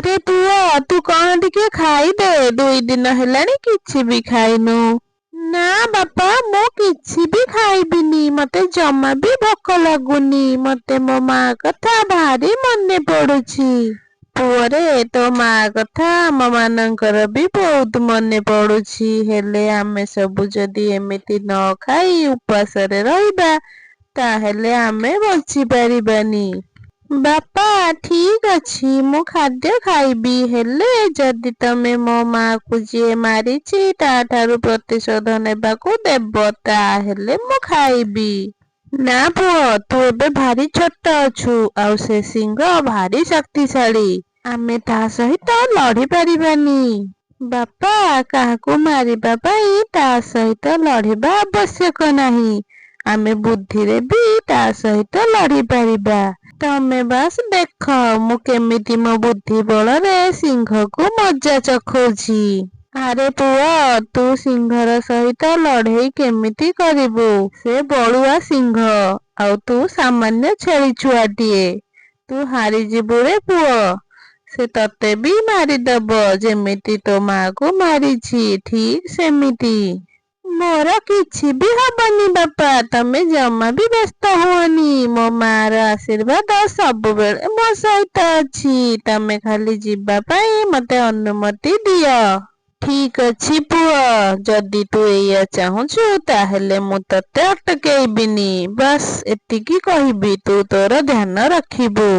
ଆରେ ପୁଅ, ତୁ କଣ ଟିକେ ଖାଇଦେ, 2 ଦିନ ହେଲାଣି କିଛି ବି ଖାଇନୁ। ନା ବାପା, ମୁଁ କିଛି ବି ଖାଇବିନି। ମତେ ଜମା ବି ଭୋକ ଲାଗୁନି। ମତେ ମୋ ମା କଥା ଭାରି ମନେ ପଡୁଛି। ପୁଅରେ, ତୋ ମା କଥା ଆମ ମାନଙ୍କର ବି ବହୁତ ମନେ ପଡୁଛି। ହେଲେ ଆମେ ସବୁ ଯଦି ଏମିତି ନ ଖାଇ ଉପାସରେ ରହିବା, ତାହେଲେ ଆମେ ବଞ୍ଚି ପାରିବାନି। ବାପା, ଠିକ ଅଛି, ମୁଁ ଖାଦ୍ୟ ଖାଇବି। ହେଲେ ଯଦି ତମେ ମୋ ମାକୁ ଯିଏ ମାରିଛି ତା ଠାରୁ ପ୍ରତିଶୋଧ ନେବାକୁ ଦେବ, ତାହେଲେ ମୁଁ ଖାଇବି। ନା ପୁଅ, ତୁ ଏବେ ଭାରି ଛୋଟ ଅଛୁ, ଆଉ ସେ ସିଂହ ଭାରି ଶକ୍ତିଶାଳୀ। ଆମେ ତା ସହିତ ଲଢି ପାରିବାନି। ବାପା, କାହାକୁ ମାରିବା ପାଇଁ ତା ସହିତ ଲଢିବା ଆବଶ୍ୟକ ନାହିଁ। ଆମେ ବୁଦ୍ଧିରେ ବି ତା ସହିତ ଲଢି ପାରିବା। ତମେ ବାସ୍ ଦେଖ, ମୁଁ କେମିତି ମୋ ବୁଦ୍ଧି ବଳରେ ସିଂହକୁ ମଜା ଚଖଉଛି। ଆରେ ପୁଅ, ତୁ ସିଂହର ସହିତ ଲଢେଇ କେମିତି କରିବୁ? ସେ ବଳୁଆ ସିଂହ, ଆଉ ତୁ ସାମାନ୍ୟ ଛେଳି ଛୁଆଟିଏ। ତୁ ହାରିଯିବୁ ରେ ପୁଅ। ସେ ତତେ ବି ମାରିଦବ, ଯେମିତି ତୋ ମାକୁ ମାରିଛି ଠିକ ସେମିତି। ମୋର କିଛି ବି ହବନି ବାପା, ତମେ ଜମା ବି ବ୍ୟସ୍ତ ହୁଅନି। ମୋ ମାର ଆଶୀର୍ବାଦ ସବୁବେଳେ ମୋ ସହିତ ଅଛି। ତମେ ଖାଲି ଯିବା ପାଇଁ ମତେ ଅନୁମତି ଦିଅ। ଠିକ ଅଛି ପୁଅ, ଯଦି ତୁ ଏଇଆ ଚାହୁଁଛୁ ତାହେଲେ ମୁଁ ତତେ ଅଟକେଇବିନି। ବାସ୍ ଏତିକି କହିବି, ତୁ ତୋର ଧ୍ୟାନ ରଖିବୁ।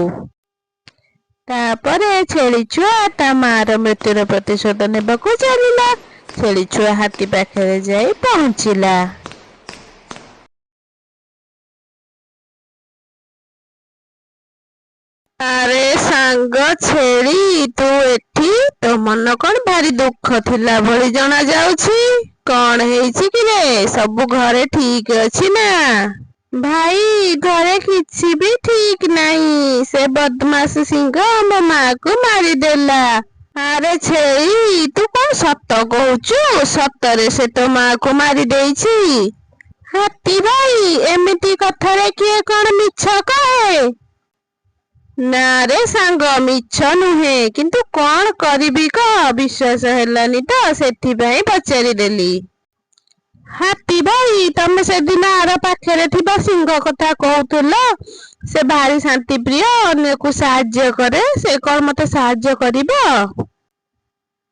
ତାପରେ ଛେଳି ଛୁଆ ତା ମାର ମୃତ୍ୟୁର ପ୍ରତିଶୋଧ ନେବାକୁ ଚାଲିଲା। ଛେଳି ଛୁଆ ହାତୀ ପାଖରେ ଯାଇ ପହଞ୍ଚିଲା। ଆରେ ସାଙ୍ଗ ଛେଳି, ତୁ ଏଠି? ତୋ ମନ କଣ ଭାରି ଦୁଃଖ ଥିଲା ଭଳି ଜଣା ଯାଉଛି। କଣ ହେଇଛି କିରେ? ସବୁ ଘରେ ଠିକ ଅଛି ନା? ଭାଇ, ଘରେ କିଛି ବି ଠିକ ନାହିଁ। ସେ ବଦମାସ ସିଂହ ମୋ ମାକୁ ମାରିଦେଲା। ଆରେ ଛେଳି, ତୁ କଣ ସତ କହୁଛୁ? ସତରେ ସେ ତୋ ମାକୁ ମାରି ଦେଇଛି? ହାତୀ ଭାଇ, ଏମିତି କଥାରେ କିଏ କଣ ମିଛ କହେ? ନା ରେ ସାଙ୍ଗ, ମିଛ ନୁହେଁ। କିନ୍ତୁ କଣ କରିବି କହ, ବିଶ୍ୱାସ ହେଲାନି ତ ସେଥିପାଇଁ ପଚାରିଦେଲି। ହାତୀ ଭାଇ, ତମେ ସେଦିନ ଆର ପାଖରେ ଥିବା ସିଂହ କଥା କହୁଥିଲ, ସେ ଭାରି ଶାନ୍ତିପ୍ରିୟ, ଅନ୍ୟକୁ ସାହାଯ୍ୟ କରେ। ସେ କଣ ମତେ ସାହାଯ୍ୟ କରିବ?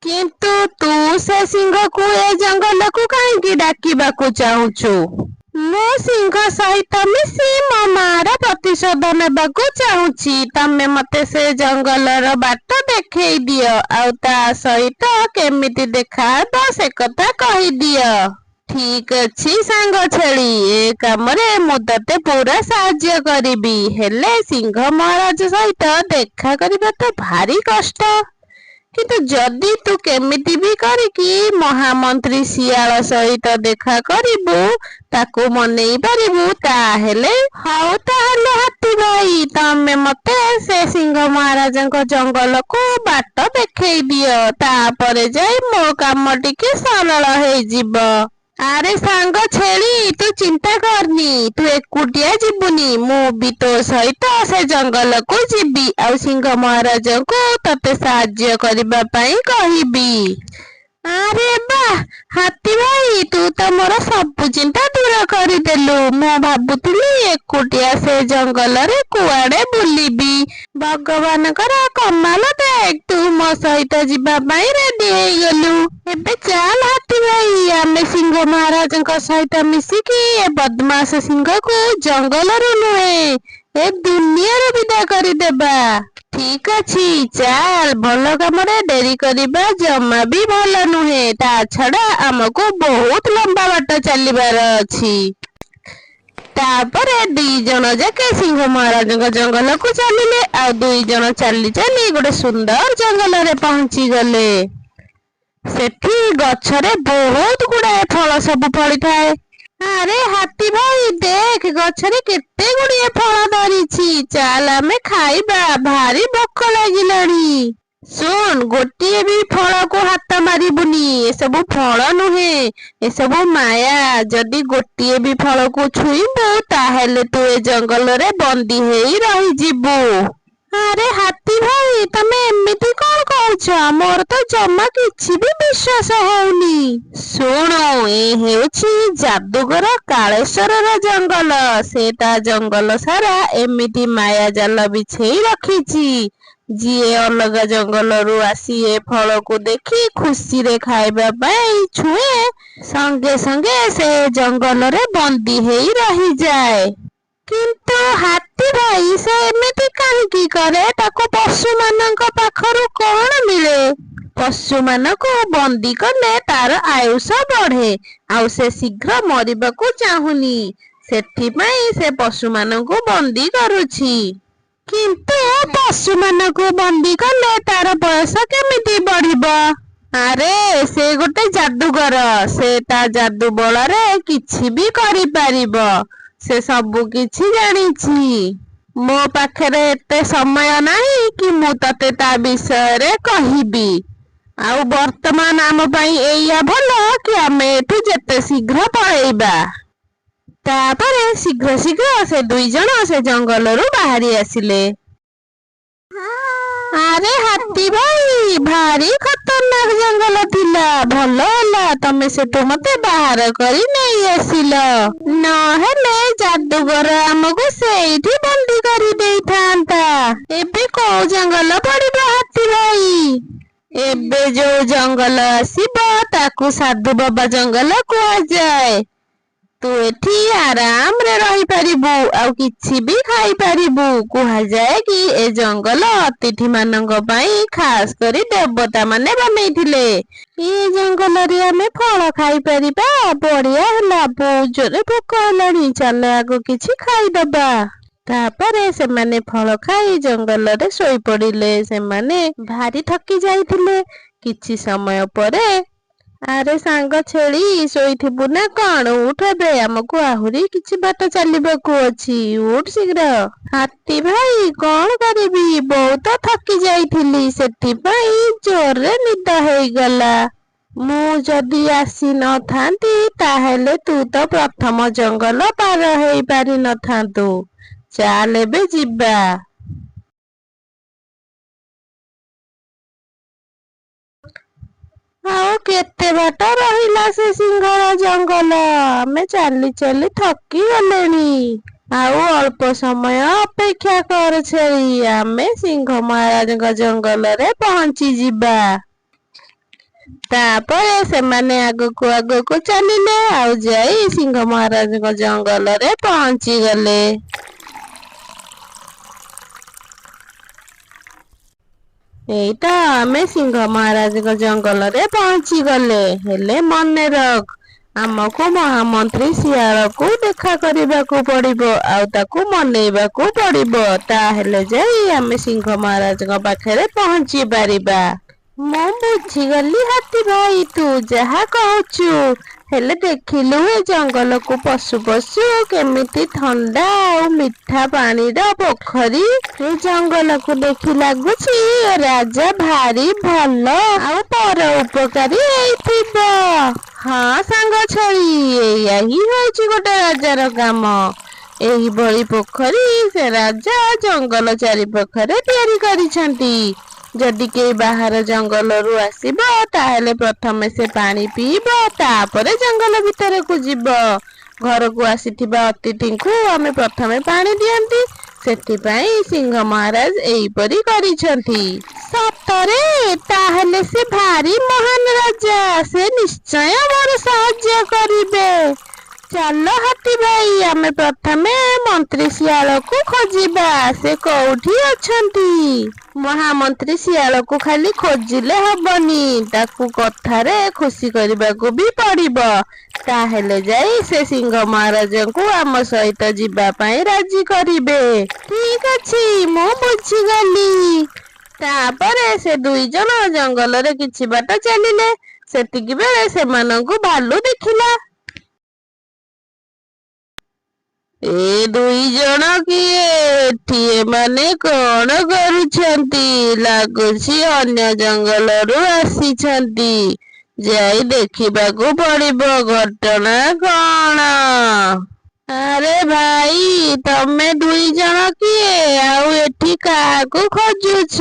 କିନ୍ତୁ ତୁ ସେ ସିଂହକୁ ଏ ଜଙ୍ଗଲକୁ କାହିଁକି ଡାକିବାକୁ ଚାହୁଁଛୁ? ମୁଁ ସିଂହ ସହିତ ମିଶି ମୋ ମାର ପ୍ରତିଶୋଧ ନେବାକୁ ଚାହୁଁଛି। ତମେ ମତେ ସେ ଜଙ୍ଗଲର ବାଟ ଦେଖେଇ ଦିଅ, ଆଉ ତା ସହିତ କେମିତି ଦେଖାହେବ ସେ କଥା କହିଦିଅ। ଠିକ ଅଛି ସାଙ୍ଗ ଛେଳି, ଏ କାମରେ ମୁଁ ତତେ ପୁରା ସାହାଯ୍ୟ କରିବି। ହେଲେ ସିଂହ ମହାରାଜ ସହିତ ଦେଖା କରିବା ତ ଭାରି କଷ୍ଟ। କିନ୍ତୁ ଯଦି ତୁ କେମିତି ବି କରିକି ମହାମନ୍ତ୍ରୀ ଶିଆଳ ସହିତ ଦେଖା କରିବୁ, ତାକୁ ମନେଇ ପାରିବୁ, ତାହେଲେ ହଉ। ତାହେଲେ ହାତୀ ଭାଇ, ତମେ ମତେ ସେ ସିଂହ ମହାରାଜଙ୍କ ଜଙ୍ଗଲକୁ ବାଟ ଦେଖେଇ ଦିଅ, ତାପରେ ଯାଇ ମୋ କାମ ଟିକେ ସରଳ ହେଇଯିବ। ଆରେ ସାଙ୍ଗ ଛେଳି, ତୁ ଚିନ୍ତା କରନି। ତୁ ଏକୁଟିଆ ଯିବୁନି, ମୁଁ ବି ତୋ ସହିତ ସେ ଜଙ୍ଗଲକୁ ଯିବି, ଆଉ ସିଂହ ମହାରାଜଙ୍କୁ ତତେ ସାହାଯ୍ୟ କରିବା ପାଇଁ କହିବି। ଆରେ ବାଃ ହାତୀ ଭାଇ, ତୁ ତ ମୋର ସବୁ ଚିନ୍ତା ଦୂର କରିଦେଲୁ। ମୁଁ ଭାବୁଥିଲି ଏକୁଟିଆ ସେ ଜଙ୍ଗଲରେ କୁଆଡେ ବୁଲିବି। ଭଗବାନଙ୍କର କମାଲ ଦେଖ, ତୁ ମୋ ସହିତ ଯିବା ପାଇଁ ରେଡି ହେଇଗଲୁ। ଏବେ ଚାଲ ହାତୀ ଭାଇ, ଆମେ ସିଂହ ମହାରାଜଙ୍କ ସହିତ ମିଶିକି ଏ ବଦମାସ ସିଂହକୁ ଜଙ୍ଗଲରୁ ନୁହେଁ, ଏ ଦୁନିଆରୁ ବିଦା କରିଦେବା। ଠିକ ଅଛି, ଚାଲ। ଭଲ କାମରେ ଡେରି କରିବା ଜମା ବି ଭଲ ନୁହେଁ। ତା ଛଡା ଆମକୁ ବହୁତ ଲମ୍ବା ବାଟ ଚାଲିବାର ଅଛି। ତାପରେ 2 ଜଣ ଯାକେ ସିଂହ ମହାରାଜଙ୍କ ଜଙ୍ଗଲକୁ ଚାଲିଲେ, ଆଉ 2 ଜଣ ଚାଲି ଚାଲି ଗୋଟେ ସୁନ୍ଦର ଜଙ୍ଗଲରେ ପହଞ୍ଚି ଗଲେ। ସେଠି ଗଛରେ ବହୁତ ଗୁଡାଏ ଫଳ ସବୁ ଫଳିଥାଏ। ଆରେ ହାତୀ ଭାଇ, ଦେଖ, ଗଛରେ କେତେ ଗୁଡିଏ ଫଳ ଧରିଛି। ଚାଲ ଆମେ ଖାଇବା, ଭାରି ଭୋକ ଲାଗିଲାଣି। ଶୁଣ, ଗୋଟିଏ ବି ଫଳକୁ ହାତ ମାରିବୁନି। ଏସବୁ ଫଳ ନୁହେଁ, ଏସବୁ ମାୟା। ଯଦି ଗୋଟିଏ ବି ଫଳକୁ ଛୁଇଁବୁ, ତାହେଲେ ତୁ ଏ ଜଙ୍ଗଲରେ ବନ୍ଦୀ ହେଇ ରହିଯିବୁ। ଆରେ ହାତୀ ଭାଇ, ତମେ ଏମିତି କଣ କହୁଛ? ମୋର ତ ଜମା କିଛି ବି ବିଶ୍ୱାସ ହଉନି। ଶୁଣୁ, ଏ ହେଉଛି ଯାଦୁଗର କାଳେଶ୍ୱରର ଜଙ୍ଗଲ। ସେ ତା ଜଙ୍ଗଲ ସାରା ଏମିତି ମାୟା ଜାଲ ବିଛେଇ ରଖିଛି। ଯିଏ ଅଲଗା ଜଙ୍ଗଲରୁ ଆସି ଏ ଫଳକୁ ଦେଖି ଖୁସିରେ ଖାଇବା ପାଇଁ ଛୁଏଁ, ସଙ୍ଗେ ସଙ୍ଗେ ସେ ଜଙ୍ଗଲରେ ବନ୍ଦୀ ହେଇ ରହିଯାଏ। କିନ୍ତୁ ହାତୀ ଭାଇ, ସେ ଏମିତି କାହିଁକି କରେ? ତାକୁ ପଶୁମାନଙ୍କ ପାଖରୁ କଣ ମିଳେ? ପଶୁମାନଙ୍କୁ ବନ୍ଦୀ କଲେ ତାର ଆୟୁଷ ବଢେ, ଆଉ ସେ ଶୀଘ୍ର ମରିବାକୁ ଚାହୁଁନି। ସେଥିପାଇଁ ସେ ପଶୁମାନଙ୍କୁ ବନ୍ଦୀ କରୁଛି। କିନ୍ତୁ ପଶୁମାନଙ୍କୁ ବନ୍ଦୀ କଲେ ତାର ବୟସ କେମିତି ବଢିବ? ଆରେ, ସେ ଗୋଟେ ଯାଦୁଗର। ସେ ତା ଯାଦୁ ବଳରେ କିଛି ବି କରିପାରିବ। ସେ ସବୁ କିଛି ଜାଣିଛି। ମୋ ପାଖରେ ଏତେ ସମୟ ନାହିଁ କି ମୁଁ ତତେ ତା ବିଷୟରେ କହିବି। ଆଉ ବର୍ତ୍ତମାନ ଆମ ପାଇଁ ଏଇଆ ଭଲ କି ଆମେ ଏଠୁ ଯେତେ ଶୀଘ୍ର ପଳେଇବା। ତାପରେ ଶୀଘ୍ର ଶୀଘ୍ର ସେ ଦୁଇ ଜଣ ସେ ଜଙ୍ଗଲରୁ ବାହାରି ଆସିଲେ। ଆରେ ହାତୀ ଭାଇ, ଭାରି ଖତରନାକ ଜଙ୍ଗଲ ଥିଲା। ଭଲ ହେଲା ତମେ ସେଠୁ ମତେ ବାହାର କରି ନେଇ ଆସିଲ, ନହେଲେ ଯାଦୁଗର ଆମକୁ ସେଇଠି ବନ୍ଦୀ କରି ଦେଇଥାନ୍ତା। ଏବେ କୋଉ ଜଙ୍ଗଲ ପଡିବ ହାତୀ ଭାଇ? ଏବେ ଯୋଉ ଜଙ୍ଗଲ ଆସିବ ତାକୁ ସାଧୁ ବାବା ଜଙ୍ଗଲ କୁହାଯାଏ। ତୁ ଏଠି ଆରାମରେ ରହିପାରିବୁ ଆଉ କିଛି ବି ଖାଇପାରିବୁ। କୁହାଯାଏ କି ଏ ଜଙ୍ଗଲ ଅତିଥି ମାନଙ୍କ ପାଇଁ ଖାସ କରି ଦେବତା ମାନେ ବନେଇଥିଲେ। ଏ ଜଙ୍ଗଲରେ ଆମେ ଫଳ ଖାଇପାରିବା? ବଢିଆ ହେଲା, ବହୁତ ଜୋରେ ଭୋକ ହେଲାଣି। ଚାଲ ଆଗ କିଛି ଖାଇଦବା। ତାପରେ ସେମାନେ ଫଳ ଖାଇ ଜଙ୍ଗଲରେ ଶୋଇପଡିଲେ। ସେମାନେ ଭାରି ଥକି ଯାଇଥିଲେ। କିଛି ସମୟ ପରେ, ଆରେ ସାଙ୍ଗ ଛେଳି, ଶୋଇଥିବୁ ନା କଣ? ଉଠ ଏବେ, ଆମକୁ ଆହୁରି କିଛି ବାଟ ଚାଲିବାକୁ ଅଛି। ଉଠ ଶୀଘ୍ର। ହାତୀ ଭାଇ, କଣ କରିବି, ବହୁତ ଥକି ଯାଇଥିଲି, ସେଥିପାଇଁ ଜୋରରେ ନିଦ ହେଇଗଲା। ମୁଁ ଯଦି ଆସି ନଥାନ୍ତି ତାହେଲେ ତୁ ତ ପ୍ରଥମ ଜଙ୍ଗଲ ପାର ହେଇ ପାରିନଥାନ୍ତୁ। ଚାଲ ଏବେ ଯିବା। ଆଉ କେତେ ବାଟ ରହିଲା ସେ ସିଂହର ଜଙ୍ଗଲ? ଆମେ ଚାଲି ଚାଲି ଥକି ଗଲେଣି। ଆଉ ଅଳ୍ପ ସମୟ ଅପେକ୍ଷା କର ଛେଳି, ଆମେ ସିଂହ ମହାରାଜଙ୍କ ଜଙ୍ଗଲରେ ପହଞ୍ଚିଯିବା। ତାପରେ ସେମାନେ ଆଗକୁ ଆଗକୁ ଚାଲିଲେ ଆଉ ଯାଇ ସିଂହ ମହାରାଜଙ୍କ ଜଙ୍ଗଲରେ ପହଞ୍ଚିଗଲେ। ଏଇ ତ ଆମେ ସିଂହ ମହାରାଜଙ୍କ ଜଙ୍ଗଲରେ ପହଞ୍ଚିଗଲେ। ହେଲେ ମନେ ରଖ, ଆମକୁ ମହାମନ୍ତ୍ରୀ ଶିଆଳକୁ ଦେଖା କରିବାକୁ ପଡିବ ଆଉ ତାକୁ ମନେଇବାକୁ ପଡିବ। ତାହେଲେ ଯାଇ ଆମେ ସିଂହ ମହାରାଜଙ୍କ ପାଖରେ ପହଞ୍ଚି ପାରିବା। ମୁଁ ବୁଝିଗଲି ହାତୀ ଭାଇ, ତୁ ଯାହା କହୁଛୁ। ହେଲେ ଦେଖିଲୁ, ଏ ଜଙ୍ଗଲକୁ ପଶୁ ପଶୁ କେମିତି ଥଣ୍ଡା ଆଉ ମିଠା ପାଣିର ପୋଖରୀ। ଏ ଜଙ୍ଗଲକୁ ଦେଖି ଲାଗୁଛି ଏ ରାଜା ଭାରି ଭଲ ଆଉ ପର ଉପକାରୀ ହେଇଥିବ। ହଁ ସାଙ୍ଗ ଛେଳି, ଏଇଆ ହିଁ ହଉଛି ଗୋଟେ ରାଜାର କାମ। ଏହିଭଳି ପୋଖରୀ ସେ ରାଜା ଜଙ୍ଗଲ ଚାରିପାଖରେ ତିଆରି କରିଛନ୍ତି। ଯଦି କେହି ବାହାର ଜଙ୍ଗଲରୁ ଆସିବ ତାହେଲେ ପ୍ରଥମେ ସେ ପାଣି ପିଇବ, ତାପରେ ଜଙ୍ଗଲ ଭିତରକୁ ଯିବ। ଘରକୁ ଆସିଥିବା ଅତିଥିଙ୍କୁ ଆମେ ପ୍ରଥମେ ପାଣି ଦିଅନ୍ତି, ସେଥିପାଇଁ ସିଂହ ମହାରାଜ ଏହିପରି କରିଛନ୍ତି। ସତରେ? ତାହେଲେ ସେ ଭାରି ମହାନ ରାଜା। ସେ ନିଶ୍ଚୟ ମୋର ସାହାଯ୍ୟ କରିବେ। ଚାଲ ହାତୀ ଭାଇ, ଆମେ ପ୍ରଥମେ ମନ୍ତ୍ରୀ ଶିଆଳକୁ ଖୋଜିବା। ସେ କୋଉଠି ଅଛନ୍ତି? ମହାମନ୍ତ୍ରୀ ଶିଆଳକୁ ଖାଲି ଖୋଜିଲେ ହବନି, ତାକୁ କଥାରେ ଖୁସି କରିବାକୁ ବି ପଡିବ। ତାହେଲେ ଯାଇ ସେ ସିଂହ ମହାରାଜଙ୍କୁ ଆମ ସହିତ ଯିବା ପାଇଁ ରାଜି କରିବେ। ଠିକ ଅଛି, ମୁଁ ବୁଝିଗଲି। ତାପରେ ସେ ଦୁଇ ଜଣ ଜଙ୍ଗଲରେ କିଛି ବାଟ ଚାଲିଲେ। ସେତିକି ବେଳେ ସେମାନଙ୍କୁ ଭାଲୁ ଦେଖିଲା। ଏ ଦୁଇ ଜଣ କିଏ? ଏଠି ଏମାନେ କଣ କରୁଛନ୍ତି? ଲାଗୁଛି ଅନ୍ୟ ଜଙ୍ଗଲରୁ ଆସିଛନ୍ତି। ଯାଇ ଦେଖିବାକୁ ପଡିବ ଘଟଣା କଣ। ଆରେ ଭାଇ, ତମେ ଦୁଇ ଜଣ କିଏ ଆଉ ଏଠି କାହାକୁ ଖୋଜୁଛ?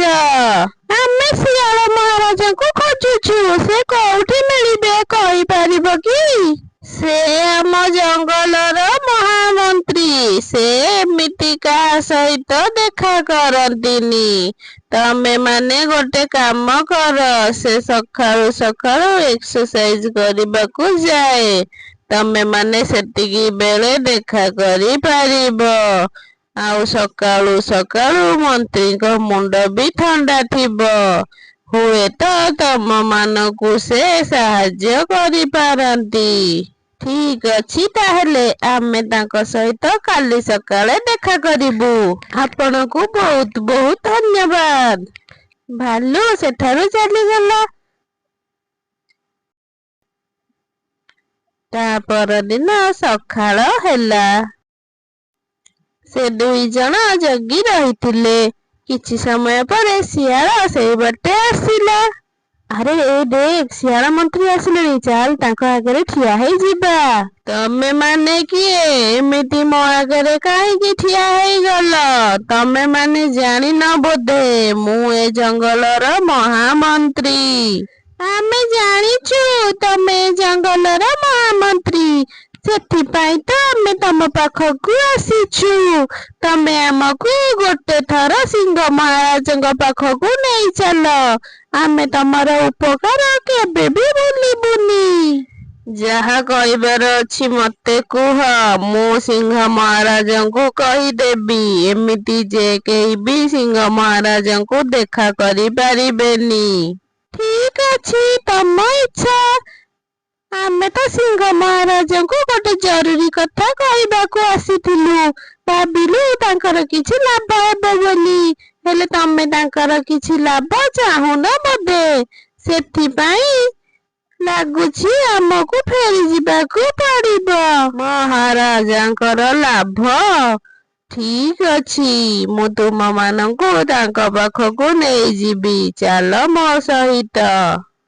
ଆମେ ଶିଆଳ ମହାରାଜ ମହାରାଜଙ୍କୁ ଖୋଜୁଛୁ। ସେ କୋଉଠି ମିଳିବେ କହିପାରିବ କି? ସେ ଆମ ଜଙ୍ଗଲର ମହାମନ୍ତ୍ରୀ। ସେ ଏମିତି କାହା ସହିତ ଦେଖା କରନ୍ତିନି। ତମେମାନେ ଗୋଟେ କାମ କର, ସେ ସକାଳୁ ସକାଳୁ ଏକ୍ସରସାଇଜ କରିବାକୁ ଯାଏ। ତମେମାନେ ସେତିକି ବେଳେ ଦେଖା କରିପାରିବ। ଆଉ ସକାଳୁ ସକାଳୁ ମନ୍ତ୍ରୀଙ୍କ ମୁଣ୍ଡ ବି ଥଣ୍ଡା ଥିବ। ହୁଏତ ତମମାନଙ୍କୁ ସେ ସାହାଯ୍ୟ କରିପାରନ୍ତି। ଠିକ ଅଛି, ତାହେଲେ ଆମେ ତାଙ୍କ ସହିତ କାଲି ସକାଳେ ଦେଖା କରିବୁ। ଆପଣଙ୍କୁ ବହୁତ ବହୁତ ଧନ୍ୟବାଦ। ଭାଲୁ ସେଠାରୁ ଚାଲିଗଲା। ତା ପରଦିନ ସକାଳ ହେଲା। ସେ ଦୁଇ ଜଣ ଜଗି ରହିଥିଲେ। କିଛି ସମୟ ପରେ ଶିଆଳ ସେଇ ବାଟେ ଆସିଲା। ଆରେ ଏ ଦେଖ, ଶିଆଳ ମନ୍ତ୍ରୀ ଆସିଲେଣି। ଚାଲ ତାଙ୍କ ଆଗରେ ଠିଆ ହେଇଯିବା। ତମେ ମାନେ କିଏ? ଏମିତି ମୋ ଆଗରେ କାହିଁକି ଠିଆ ହେଇଗଲ? ତମେ ମାନେ ଜାଣିନ ବୋଧେ, ମୁଁ ଏ ଜଙ୍ଗଲର ମହାମନ୍ତ୍ରୀ। ଆମେ ଜାଣିଛୁ ତମେ ଏ ଜଙ୍ଗଲର ମହାମନ୍ତ୍ରୀ। ସେଥିପାଇଁ ତ ଆମେ ତମ ପାଖକୁ ଆସିଛୁ। ତମେ ଆମକୁ ଗୋଟେ ଥର ସିଂହ ମହାରାଜଙ୍କ ପାଖକୁ ନେଇ ଚାଲ। ଆମେ ତମର ଉପକାର କେବେ ବି ଭୁଲିବୁନି। ଯାହା କହିବାର ଅଛି ମତେ କୁହ, ମୁଁ ସିଂହ ମହାରାଜଙ୍କୁ କହିଦେବି। ଏମିତି ଯେ କେହି ବି ସିଂହ ମହାରାଜଙ୍କୁ ଦେଖା କରିପାରିବେନି। ଠିକ ଅଛି, ତମ ଇଚ୍ଛା। ଆମେ ତ ସିଂହ ମହାରାଜଙ୍କୁ ଗୋଟେ ଜରୁରୀ କଥା କହିବାକୁ ଆସିଥିଲୁ। ଭାବିଲୁ ତାଙ୍କର କିଛି ଲାଭ ହେବ ବୋଲି। ହେଲେ ତମେ ତାଙ୍କର କିଛି ଲାଭ ଚାହୁଁନ ବୋଧେ। ସେଥିପାଇଁ ଲାଗୁଛି ଆମକୁ ଫେରିଯିବାକୁ ପଡିବ। ମହାରାଜାଙ୍କର ଲାଭ? ଠିକ ଅଛି, ମୁଁ ତୁମମାନଙ୍କୁ ତାଙ୍କ ପାଖକୁ ନେଇଯିବି। ଚାଲ ମୋ ସହିତ।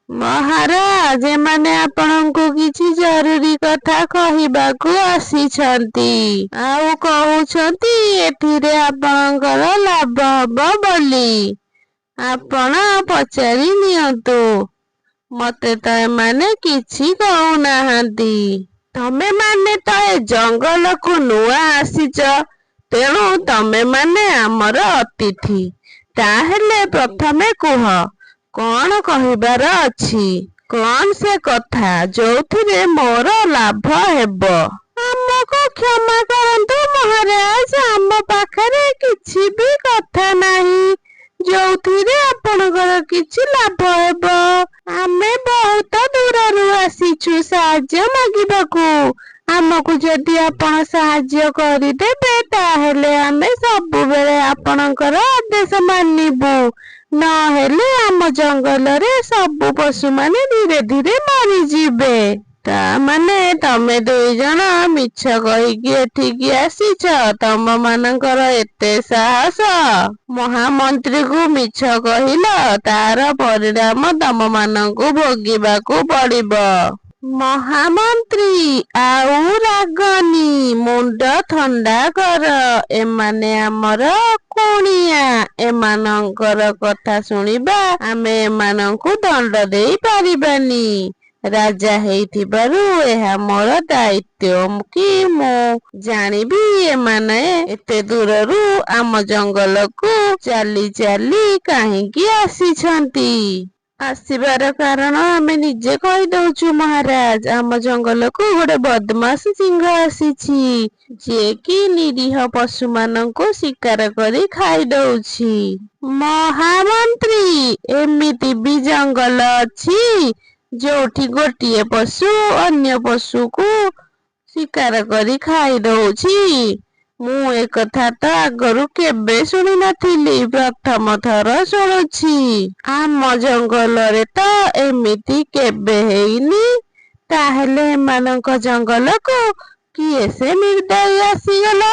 ମହାରାଜ, ଏମାନେ ଆପଣଙ୍କୁ କିଛି ଜରୁରୀ କଥା କହିବାକୁ ଆସିଛନ୍ତି। ଆଉ କହୁଛନ୍ତି ଏଥିରେ ଆପଣଙ୍କର ଲାଭ ହବ ବୋଲି। ଆପଣ ପଚାରି ନିଅନ୍ତୁ। ମତେ ତ ଏମାନେ କିଛି କହୁନାହାନ୍ତି। ତମେ ମାନେ ତ ଏ ଜଙ୍ଗଲକୁ ନୂଆ ଆସିଛ, ତେଣୁ ତମେମାନେ ଆମର ଅତିଥି। ତାହେଲେ ପ୍ରଥମେ କୁହ, କଣ କହିବାର ଅଛି? କଣ ସେ କଥା ଯୋଉଥିରେ ମୋର ଲାଭ ହେବ? ଆମକୁ କ୍ଷମା କରନ୍ତୁ ମହାରାଜ, ଆମ ପାଖରେ କିଛି ବି କଥା ନାହିଁ ଯୋଉଥିରେ ଆପଣଙ୍କର କିଛି ଲାଭ ହେବ। ଆମେ ବହୁତ ଦୂରରୁ ଆସିଛୁ ସାହାଯ୍ୟ ମାଗିବାକୁ। ଆମକୁ ଯଦି ଆପଣ ସାହାଯ୍ୟ କରିଦେବେ, ତାହେଲେ ଆମେ ସବୁବେଳେ ଆପଣଙ୍କର ଆଦେଶ ମାନିବୁ। ନହେଲେ ଆମ ଜଙ୍ଗଲରେ ସବୁ ପଶୁମାନେ ଧୀରେ ଧୀରେ ମରିଯିବେ। ତା ମାନେ ତମେ ଦୁଇ ଜଣ ମିଛ କହିକି ଏଠିକି ଆସିଛ? ତମ ମାନଙ୍କର ଏତେ ସାହସ! ମହାମନ୍ତ୍ରୀକୁ ମିଛ କହିଲ? ତାର ପରିଣାମ ତମ ମାନଙ୍କୁ ଭୋଗିବାକୁ ପଡିବ। ମହାମନ୍ତ୍ରୀ, ଆଉ ରାଗନି, ମୁଣ୍ଡ ଥଣ୍ଡା କର। ଏମାନେ ଆମର କୁଣିଆ। ଏମାନଙ୍କର କଥା ଶୁଣିବା, ଆମେ ଏମାନଙ୍କୁ ଦଣ୍ଡ ଦେଇ ପାରିବାନି। ରାଜା ହେଇଥିବାରୁ ଏହା ମୋର ଦାୟିତ୍ୱ କି ମୁଁ ଜାଣିବି ଏମାନେ ଏତେ ଦୂରରୁ ଆମ ଜଙ୍ଗଲକୁ ଚାଲି ଚାଲି କାହିଁକି ଆସିଛନ୍ତି। ଆସିବାର କାରଣ ଆମେ ନିଜେ କହିଦଉଛୁ ମହାରାଜ। ଆମ ଜଙ୍ଗଲକୁ ଗୋଟେ ବଦମାସ ସିଂହ ଆସିଛି, ଯିଏକି ନିରୀହ ପଶୁମାନଙ୍କୁ ଶିକାର କରି ଖାଇଦଉଛି। ମହାମନ୍ତ୍ରୀ, ଏମିତି ବି ଜଙ୍ଗଲ ଅଛି ଯୋଉଠି ଗୋଟିଏ ପଶୁ ଅନ୍ୟ ପଶୁକୁ ଶିକାର କରି ଖାଇଦଉଛି? ମୁଁ ଏକଥା ତ ଆଗରୁ କେବେ ଶୁଣି ନଥିଲି, ପ୍ରଥମ ଥର ଶୁଣୁଛି। ଆମ ଜଙ୍ଗଲରେ ତ ଏମିତି କେବେ ହେଇନି। ତାହେଲେ ଏମାନଙ୍କ ଜଙ୍ଗଲକୁ କିଏ ସେ ନିର୍ଦ୍ଦୟୀ ଆସିଗଲା,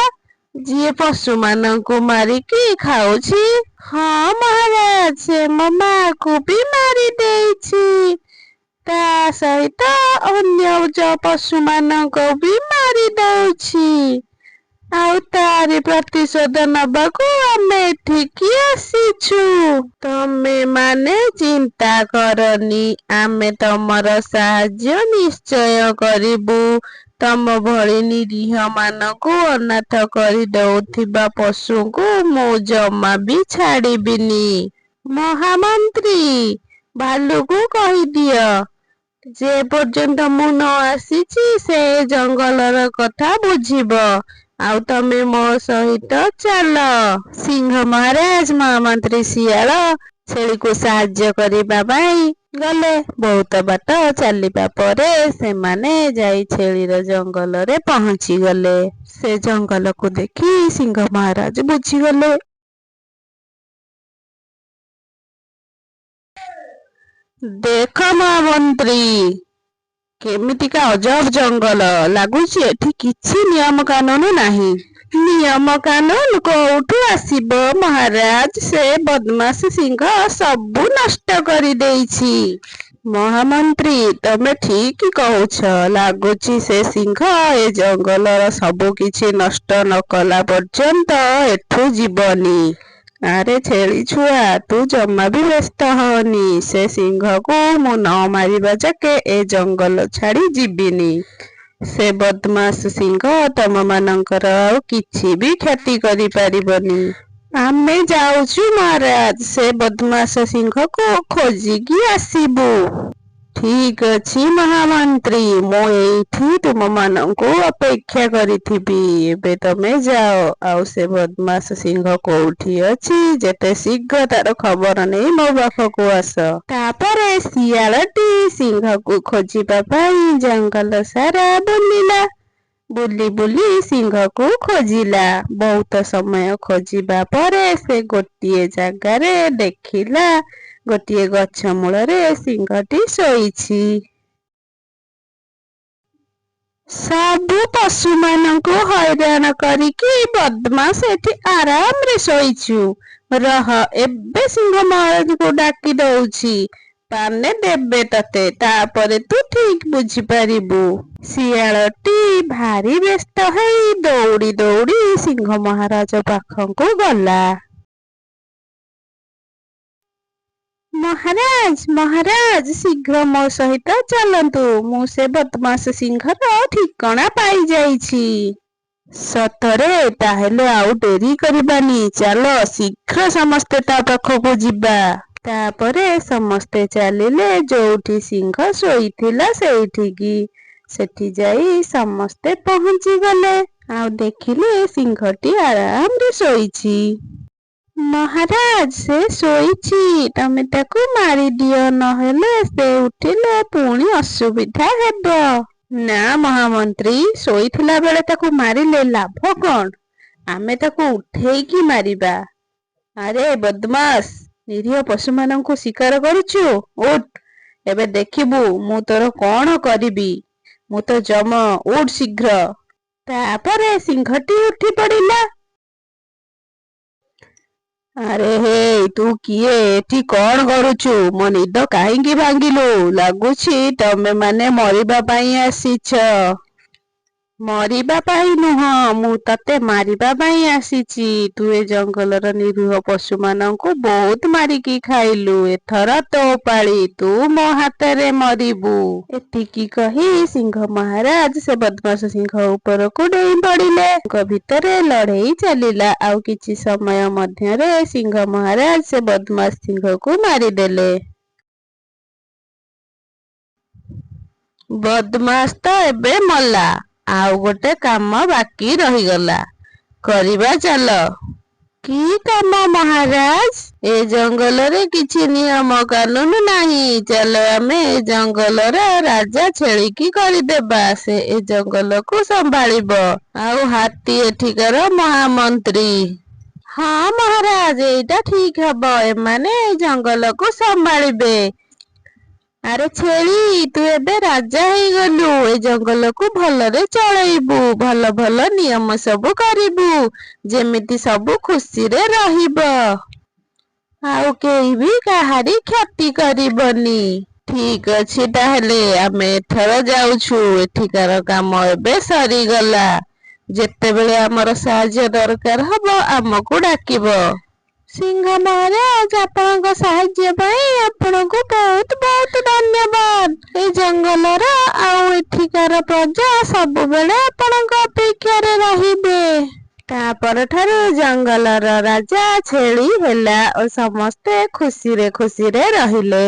ଯିଏ ପଶୁମାନଙ୍କୁ ମାରିକି ଖାଉଛି? ହଁ ମହାରାଜ, ସେ ମୋ ମାକୁ ବି ମାରି ଦେଇଛି। ତା ସହିତ ଅନ୍ୟ ପଶୁମାନଙ୍କୁ ବି ମାରି ଦଉଛି। ଆଉ ତାରି ପ୍ରତିଶୋଧ ନବାକୁ ଆମେ ଏଠିକି ଆସିଛୁ। ତମେ ମାନେ ଚିନ୍ତା କରନି, ଆମେ ତମର ସାହାଯ୍ୟ ନିଶ୍ଚୟ କରିବୁ। ତମ ଭଳି ନିରୀହମାନଙ୍କୁ ଅନାଥ କରିଦଉଥିବା ପଶୁଙ୍କୁ ମୁଁ ଜମା ବି ଛାଡ଼ିବିନି। ମହାମନ୍ତ୍ରୀ, ଭାଲୁକୁ କହିଦିଅ, ଯେ ପର୍ଯ୍ୟନ୍ତ ମୁଁ ନ ଆସିଛି ସେ ଜଙ୍ଗଲର କଥା ବୁଝିବ। ଆଉ ତମେ ମୋ ସହିତ ଚାଲ। ସିଂହ ମହାରାଜ, ମହାମନ୍ତ୍ରୀ ଶିଆଳ ଛେଳିକୁ ସାହାଯ୍ୟ କରିବା ପାଇଁ ଗଲେ। ବହୁତ ବାଟ ଚାଲିବା ପରେ ସେମାନେ ଯାଇ ଛେଳିର ଜଙ୍ଗଲରେ ପହଞ୍ଚିଗଲେ। ସେ ଜଙ୍ଗଲକୁ ଦେଖି ସିଂହ ମହାରାଜ ବୁଝିଗଲେ। ଦେଖ ମହାମନ୍ତ୍ରୀ, କେମିତିକା ଅଜବ ଜଙ୍ଗଲ ଲାଗୁଛି। ଏଠି କିଛି ନିୟମ କାନୁନ ନାହିଁ। ନିୟମ କାନୁନ କୋଉଠୁ ଆସିବ ମହାରାଜ? ସେ ବଦମାସ ସିଂହ ସବୁ ନଷ୍ଟ କରିଦେଇଛି। ମହାମନ୍ତ୍ରୀ, ତମେ ଠିକ କହୁଛ। ଲାଗୁଛି ସେ ସିଂହ ଏ ଜଙ୍ଗଲର ସବୁ କିଛି ନଷ୍ଟ ନ କଲା ପର୍ଯ୍ୟନ୍ତ ଏଠୁ ଯିବନି। ଆରେ ଛେଳି ଛୁଆ, ତୁ ଜମା ବି ବ୍ୟସ୍ତ ହଅନି। ସେ ସିଂହକୁ ମୁଁ ନ ମାରିବା ଯାକେ ଏ ଜଙ୍ଗଲ ଛାଡ଼ି ଯିବିନି। ସେ ବଦମାସ ସିଂହ ତମମାନଙ୍କର ଆଉ କିଛି ବି କ୍ଷତି କରିପାରିବନି। ଆମେ ଯାଉଛୁ ମହାରାଜ, ସେ ବଦମାସ ସିଂହକୁ ଖୋଜିକି ଆସିବୁ। ଠିକ ଅଛି ମହାମନ୍ତ୍ରୀ, ମୁଁ ଏଇଠି ତୁମମାନଙ୍କୁ ଅପେକ୍ଷା କରିଥିବି। ଏବେ ତମେ ଯାଅ, ଆଉ ସେ ବଦମାସ ସିଂହ କୋଉଠି ଅଛି ଯେତେ ଶୀଘ୍ର ତାର ଖବର ନେଇ ମୋ ପାଖକୁ ଆସ। ତାପରେ ଶିଆଳଟି ସିଂହକୁ ଖୋଜିବା ପାଇଁ ଜଙ୍ଗଲ ସାରା ବୁଲିଲା। ବୁଲି ବୁଲି ସିଂହକୁ ଖୋଜିଲା। ବହୁତ ସମୟ ଖୋଜିବା ପରେ ସେ ଗୋଟିଏ ଜାଗାରେ ଦେଖିଲା, ଗୋଟିଏ ଗଛ ମୂଳରେ ସିଂହଟି ଶୋଇଛି। ସବୁ ପଶୁମାନଙ୍କୁ ହଇରାଣ କରିକି ବଦମାସ ଏଠି ଆରାମରେ ଶୋଇଛୁ। ରହ, ଏବେ ସିଂହ ମହାରାଜଙ୍କୁ ଡାକି ଦଉଛି, ପାନେ ଦେବେ ତତେ, ତାପରେ ତୁ ଠିକ ବୁଝିପାରିବୁ। ଶିଆଳଟି ଭାରି ବ୍ୟସ୍ତ ହେଇ ଦୌଡ଼ି ଦୌଡ଼ି ସିଂହ ମହାରାଜ ପାଖକୁ ଗଲା। ମହାରାଜ, ମହାରାଜ, ଶୀଘ୍ର ମୋ ସହିତ ଚାଲନ୍ତୁ। ମୁଁ ସେ ବଦମାସ ସିଂହର ଠିକଣା ପାଇଯାଇଛି। ସତରେ? ତାହେଲେ ଆଉ ଡେରି କରିବାନି, ଚାଲ ଶୀଘ୍ର ସମସ୍ତେ ତା ପାଖକୁ ଯିବା। ତାପରେ ସମସ୍ତେ ଚାଲିଲେ ଯୋଉଠି ସିଂହ ଶୋଇଥିଲା ସେଇଠିକି। ସେଠି ଯାଇ ସମସ୍ତେ ପହଞ୍ଚିଗଲେ ଆଉ ଦେଖିଲେ ସିଂହଟି ଆରାମରେ ଶୋଇଛି। ମହାରାଜ, ସେ ଶୋଇଛି, ତମେ ତାକୁ ମାରିଦିଅ, ନହେଲେ ସେ ଉଠିଲେ ପୁଣି ଅସୁବିଧା ହେବ। ନା ମହାମନ୍ତ୍ରୀ, ଶୋଇଥିଲା ବେଳେ ତାକୁ ମାରିଲେ ଲାଭ କଣ? ଆମେ ତାକୁ ଉଠେଇକି ମାରିବା। ଆରେ ବଦମାସ, ନିରୀହ ପଶୁମାନଙ୍କୁ ଶିକାର କରୁଛୁ? ଉଠ, ଏବେ ଦେଖିବୁ ମୁଁ ତୋର କଣ କରିବି। ମୁଁ ତ ଯମ, ଉଠ ଶୀଘ୍ର। ତାପରେ ସିଂହଟି ଉଠି ପଡ଼ିଲା। ଆରେ ହେ, ତୁ କିଏ? ଏଠି କଣ କରୁଛୁ? ମୋ ନିଦ କାହିଁକି ଭାଙ୍ଗିଲୁ? ଲାଗୁଛି ତମେ ମାନେ ମରିବା ପାଇଁ ଆସିଛ। ମରିବା ପାଇଁ ନୁହଁ, ମୁଁ ତତେ ମାରିବା ପାଇଁ ଆସିଛି। ତୁ ଏ ଜଙ୍ଗଲର ନିରୀହ ପଶୁମାନଙ୍କୁ ବହୁତ ମାରିକି ଖାଇଲୁ। ଏଥର ତୋ ପାଳି, ତୁ ମୋ ହାତରେ ମରିବୁ। ଏତିକି କହି ସିଂହ ମହାରାଜ ସେ ବଦମାସ ସିଂହ ଉପରକୁ ଡେଇଁ ପଡ଼ିଲେ। ତାଙ୍କ ଭିତରେ ଲଢେଇ ଚାଲିଲା। ଆଉ କିଛି ସମୟ ମଧ୍ୟରେ ସିଂହ ମହାରାଜ ସେ ବଦମାସ ସିଂହକୁ ମାରିଦେଲେ। ବଦମାସ ତ ଏବେ ମଲା, ଆଉ ଗୋଟେ କାମ ବାକି ରହିଗଲା, କରିବା ଚାଲ। କି କାମ ମହାରାଜ? ଏ ଜଙ୍ଗଲରେ କିଛି ନିୟମ କାନୁନ ନାହିଁ। ଚାଲ ଆମେ ଏ ଜଙ୍ଗଲର ରାଜା ଛେଳିକି କରିଦେବା। ସେ ଏ ଜଙ୍ଗଲକୁ ସମ୍ଭାଳିବ, ଆଉ ହାତୀ ଏଠିକାର ମହାମନ୍ତ୍ରୀ। ହଁ ମହାରାଜ, ଏଇଟା ଠିକ ହବ। ଏମାନେ ଏ ଜଙ୍ଗଲକୁ ସମ୍ଭାଳିବେ। ଆରେ ଛେଳି, ତୁ ଏବେ ରାଜା ହେଇଗଲୁ। ଏ ଜଙ୍ଗଲକୁ ଭଲରେ ଚଳେଇବୁ, ଭଲ ଭଲ ନିୟମ ସବୁ କରିବୁ, ଯେମିତି ସବୁ ଖୁସିରେ ରହିବ, ଆଉ କେହି ବି କାହାରି କ୍ଷତି କରିବନି। ଠିକ ଅଛି, ତାହେଲେ ଆମେ ଏଥର ଯାଉଛୁ। ଏଠିକାର କାମ ଏବେ ସରିଗଲା। ଯେତେବେଳେ ଆମର ସାହାଯ୍ୟ ଦରକାର ହବ, ଆମକୁ ଡାକିବ। ସିଂହ ମହାରାଜ, ଆପଣଙ୍କ ସାହାଯ୍ୟ ପାଇଁ ଆପଣଙ୍କୁ ବହୁତ ବହୁତ ଧନ୍ୟବାଦ। ଏ ଜଙ୍ଗଲର ଆଉ ଏଠିକାର ପ୍ରଜା ସବୁବେଳେ ଆପଣଙ୍କ ଅପେକ୍ଷାରେ ରହିବେ। ତା ପରଠାରୁ ଜଙ୍ଗଲର ରାଜା ଛେଳି ହେଲା ଓ ସମସ୍ତେ ଖୁସିରେ ଖୁସିରେ ରହିଲେ।